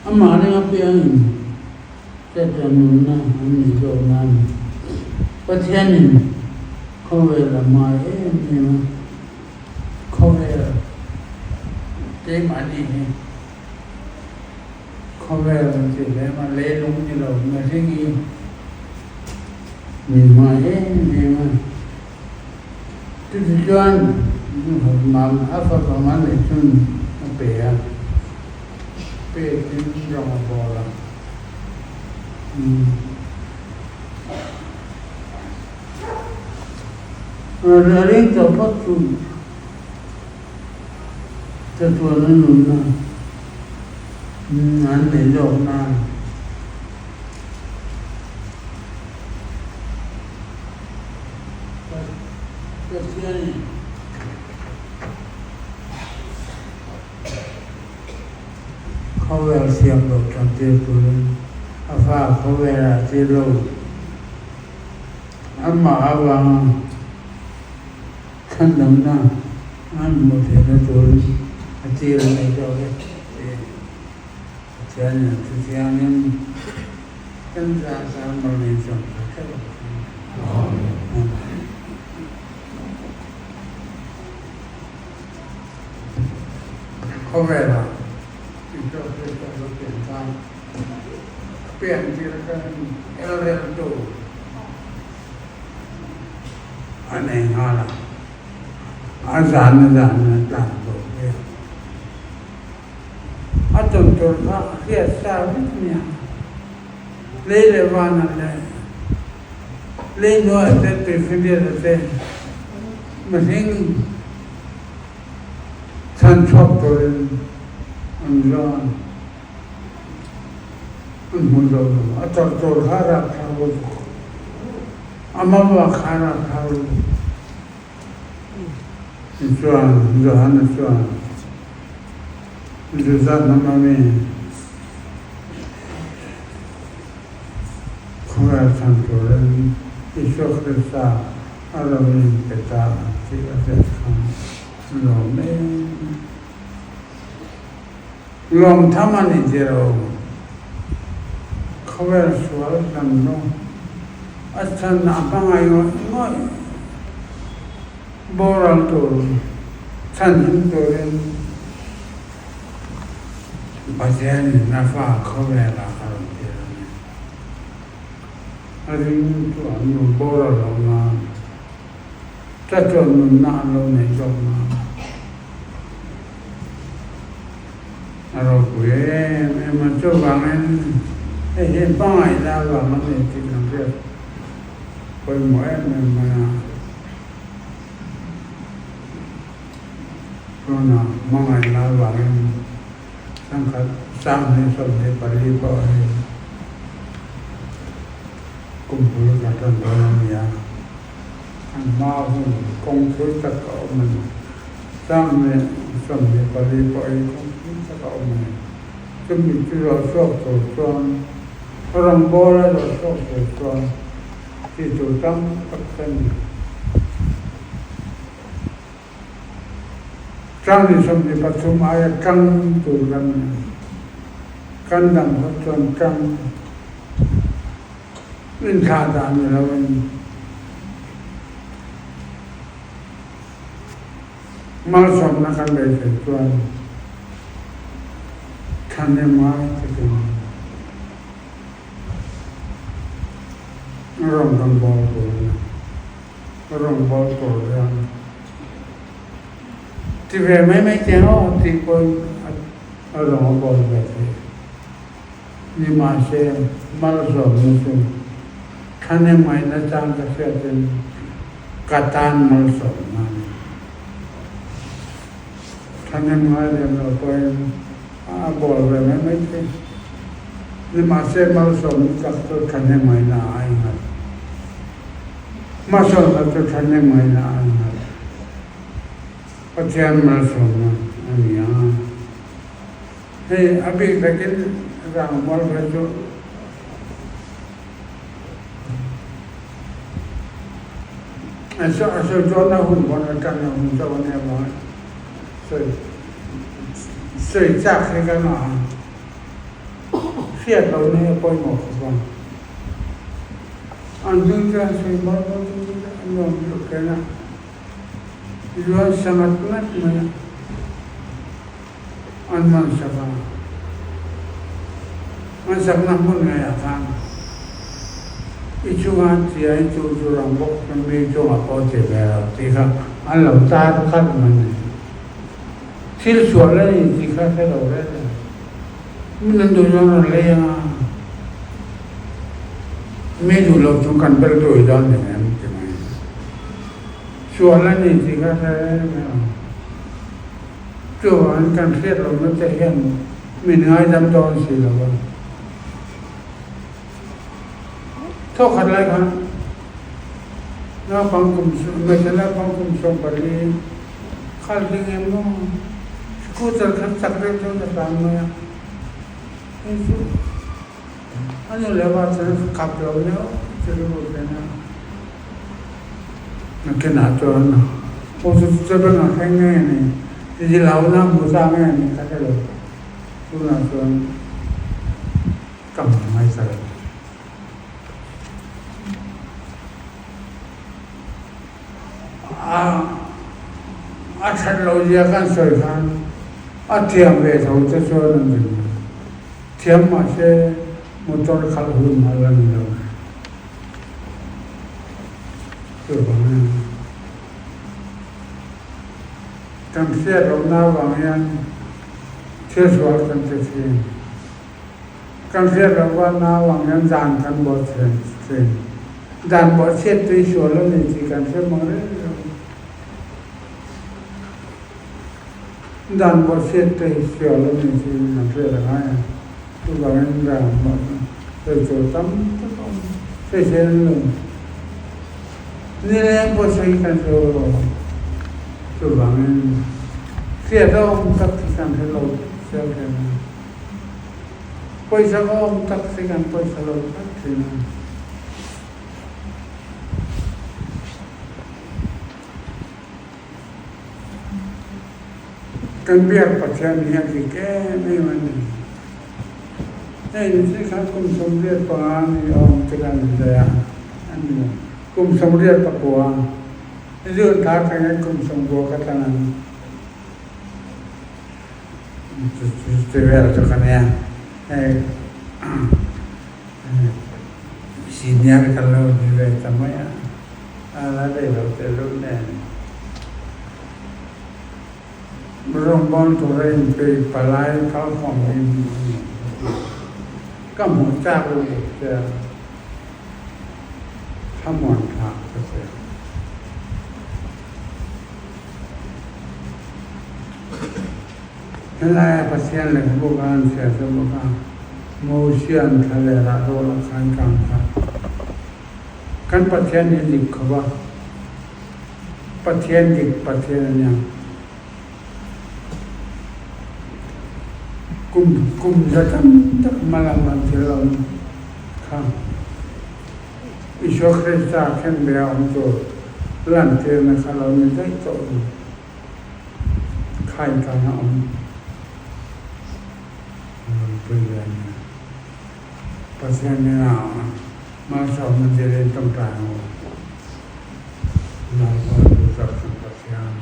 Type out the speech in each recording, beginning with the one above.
Amah ring apiangin chatuan nunna an neih zawk nan Pathianin khawvel a hmai em em a, khawvel keimahni hi khawvel an ti hle a, leilung ni lo mihring hi min hmai em em a. Chutichuan a fapa mal leh chun a pe a, pekin rawng a bawl a. A ring tawh phawt chu chatuana nunna an nei zawk nan. Pathianin khawvel siam lo tan tir turin a fa khawvelah tir lo. Amah avanga chhandamna an hmuh theihna turin a tir a nei zawk e tih Pathianin a thu thiangin kan zah zah mal nei chuan ka hre lo thung. Amen. Khawvelah Isua Krista lo pian khan a pian tir atangin elreltu a nei nghal a, a zan a zan in a tlan tawh hle a. A tawn tur kha a hriat sa vek nia. Lei leh vanah leh lei hnuaiah te tuifinriat ah te mihring chhan chhuak turin an zawn an hmu zo lo. A tawrh tur kha a rapthlak lutuk. A mawah kha a rapthlak lutuk. Tichuan, Johana chuan Juda hnam a mi khawvel chhan turin Isua Krista a lo inpe ta tih a hriat khan a lawm em a. Lawm tham a ni tiro, khawvel sual hlan rawng a chhan a hmangaih ngawih ngawih boral tur chhanhim turin Pathianin a fa khawvelah a rawn tir a ni. A ring chu an lo boral lo nan, chatuan nunna an lo nei zawk nan. A ropui em em a, chuvangin hei hi hmangaihna avang a ni tih kan hriat pawimawh em em mai a. Tunah hmangaihna avangin sangkhat 24 pawh hei kum bul kan rawn dawn a ni a, an hma hun kawng thui tak a awm a ni. 24 pawh hi kawng thui tak a awm a ni. Chumi chu zawh chhuak tur chuan rawngbâwl a zawh chhuak tur chuan tih tur tam tak a ni. 23 aia ṭang tur kan ni. Kan dang phawt chuan ṭang inthlah dan ni loin. Malsawmna kan beisei chuan thahnem ngai takin rawng kan bawl tur a ni. Rawng bawl tur hian ti ve mai mai teh aw tih pawhin a rawng a bawl ve theih. Nimahse, malsawmna chu thahnemngaihna chang ka hriatin ka tan malsawmna a ni. Thahnemngai lem lo pawhin a bawl ve mai mai thei. Nimahse, malsawmna tak chu thahnemngaihna a inghat. Hmasawnna chu thahnemngaihna a inghat. Pathian malsawmna a ni a. Hei a bik takin rangmual phei chu a sawi chuan a hun pawn a tan a hun chauh a nia vang sawi sawi chak hi ka ngah a. Hriat lohna hi a pawimawh khawp ang. An ding chuan sawi mawlh mawlh chu a nuam deuh khen a, zuan sa ngat ngat mai a, an man sak a, an sakna hmun ngeiah khan i chunga chiai chu chu rang bawk chuan mi chungah pawh ti ve lo tih kha an lo tar khat mai a ni. Thil sual a ni tih kha hre lo reng reng. Min an duh chuan rawn lei anga mi duh loh chu kan bel dawi dawn ni em ti mai. Sual a ni tih kha hre reng reng ang. Chuvangin kan hriat lohna te hian min ngaidam dawn si lo a. Thawkhat lai khan naupang kum hmeichhe naupang kum 14 khal ding emaw scooter kha chak deuh chuan ka tlan mai a, hei chu a nu leh pa chuan khap lo deuh chu rilru thleng a, nakinah chuan aw chu chu bengah thleng nge ni, zilhauhna hmu ta nge ni ka hre lo, tunah chuan. Ka hmu ngai ta lo. A that lo zia kan sawi khan a thiam ve tho te chuan an ring a, thiam mahse motor khalh hun a la ni lo. Chuvangin kan hriat lohna avang hian thil sual kan ti thin. Kan hriat loh va nau ang hian dan kan bawh chhiat thin. Dan bawh chhiat tui sual a ni tih kan hre mang reng reng. Dan bawh chhiat tui sual a ni tih kan hriat a ngai a. Chuvangin dan bawh sawi tur tam tak a awm. Sawi thei an lo. Nileng pawh sawi kan hre lo. Chuvangin hriat a awm tak hi kan hre lo chiang thin a. Pawisa ka awm tak si kan pawisa lo tlat thin a. Kan biak Pathian hi a dik em em a ni. Hei ni si khan kum 85 ni awm te kan zai a, a ni lo. Kum 89, June thla thlengin kum 90 ka tlang ang. Ti vel chu ka nia, hei senior ka lo ni ve ta mai a, a la rei lo tehlul nen. Rawngbâwl tura inpeih palai kalkhawm hi hmuh a nuam ka ti. Ka hmuh chak lutuk che a, thlamuan thlak ka che. Helaia Pathian lehkhabu kha an chhiar ta bawk a, Mosia'n thlalera rawl a khai kang kha kan Pathian hi dik khawp a, Pathian dik Pathian a nia. Kum kum za tam tak hma lama thil awm kha. Isua Krista khenbe a awm tur lantirna kha lo ni daih tawh ni. Khaikan a awm ropui ve a nia. Pathian hnenah malsawmna dilin tawngtai ang u. Lalpa duhsak kan Pathian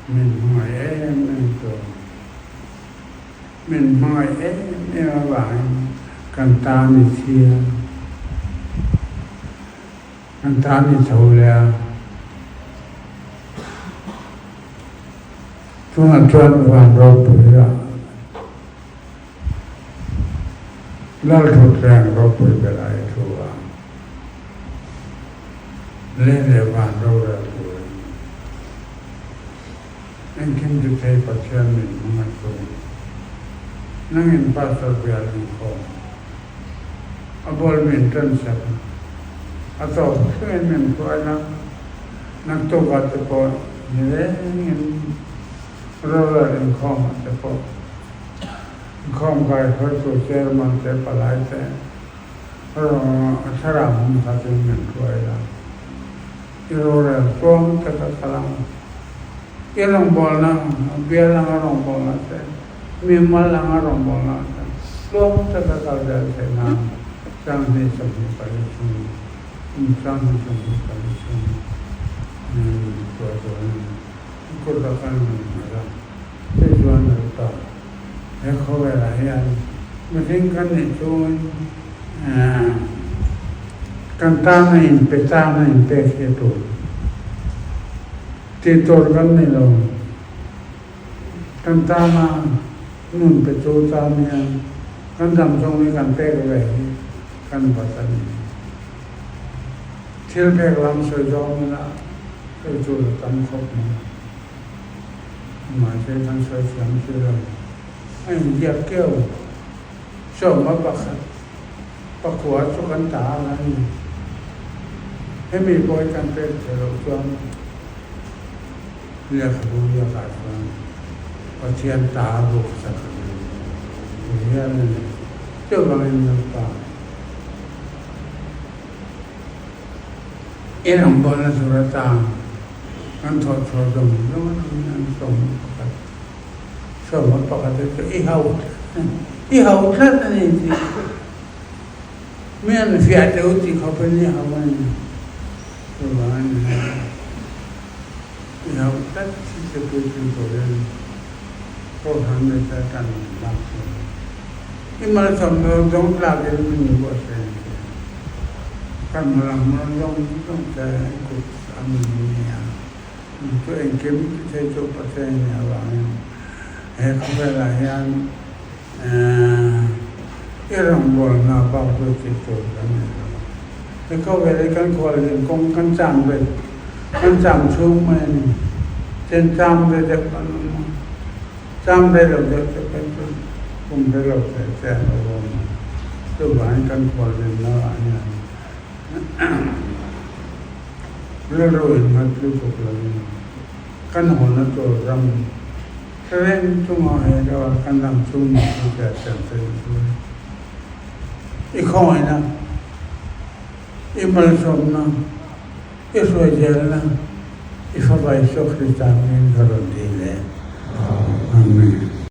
min hmangaih em em tur. Min hmangaih em em avangin kan tan i thi a, kan tan i tho leh a. Tunah chuan van ropui a Lalthutthleng ropui ber ai thu a, lei leh van rorel turin. Engkim chu thei Pathian min hmang a chu. Nangin Pastor bial inkhawm a ball min tan sak a tawp thlengin min hruai la, naktukah te pawh ni rengin rural inkhawmah te pawh inkhawm kaihruaitu chairman te palai te thlarau hmun khatin min hruai la. I rorel tluang tak a kal ang. I rawngbawlna, bial anga rawngbawlna te, mimal anga rawngbawlna te. Tluang taka kal zel theih nan 2024 chhung kum 2024 chhung tuah tur a ni. I kut a kal nun hmel a, chu chuan a ta. He khawvelah hian mihring kan nih chungin kan tana inpe tana inpek hi a tul. Tih tur kan ni lo. Kan tana nun pe tu tan hian kan dam chhung hi kan pek ve hi kan vat a ni. Thil pek lam sawi dawn ila sawi tur a tam khawp mai. Mahse kan sawi thiam si lo. A inziak keuh sawma pakhat pakua chu kan ta ang a ni. Hemi pawh hi kan pek theih loh chuan lehkhabu ziakah chuan Pathian ta a buk sak a ni ti hial a ni. Chuvangin Lalpa i rawngbawlna tur atan kan thawh chhuah zawng zawng atangin an sawm pakhat sawma pakhat te chu i hau tlat a ni i hau tlat a ni tih mi an fiah teuh tih khawpin i hau a ni chuvangin i hau tlat si che puitling turin Kohhran mite tan lak tur i malsawmna zawng tlakin min buatsaih ang che. Kan hmalam hmuna zawng zawng te kut a min ni a, chu engkim ti thei chu Pathian a nih avangin he khawvelah hian i rawngbawlna bak chu tih tur kan nei lo. He khawvel hi kan khualzin kawng kan cham ve kan cham chhung mai a ni. Chen cham ve deuh kan awm a, cham ve lo deuh te phei chu kum ve lo te te an lo awm a, chuvangin kan khualzinna ah hian rilru innghat lutuk lovin kan hawna tur ram Hrileng chunga he deuh a kan ram chung ni chu tia siam thei chu i khawngaihna, i malsawmna, i hruaizelna, i Fapa Isua Krista hmingin ka rawn dil e. Amen.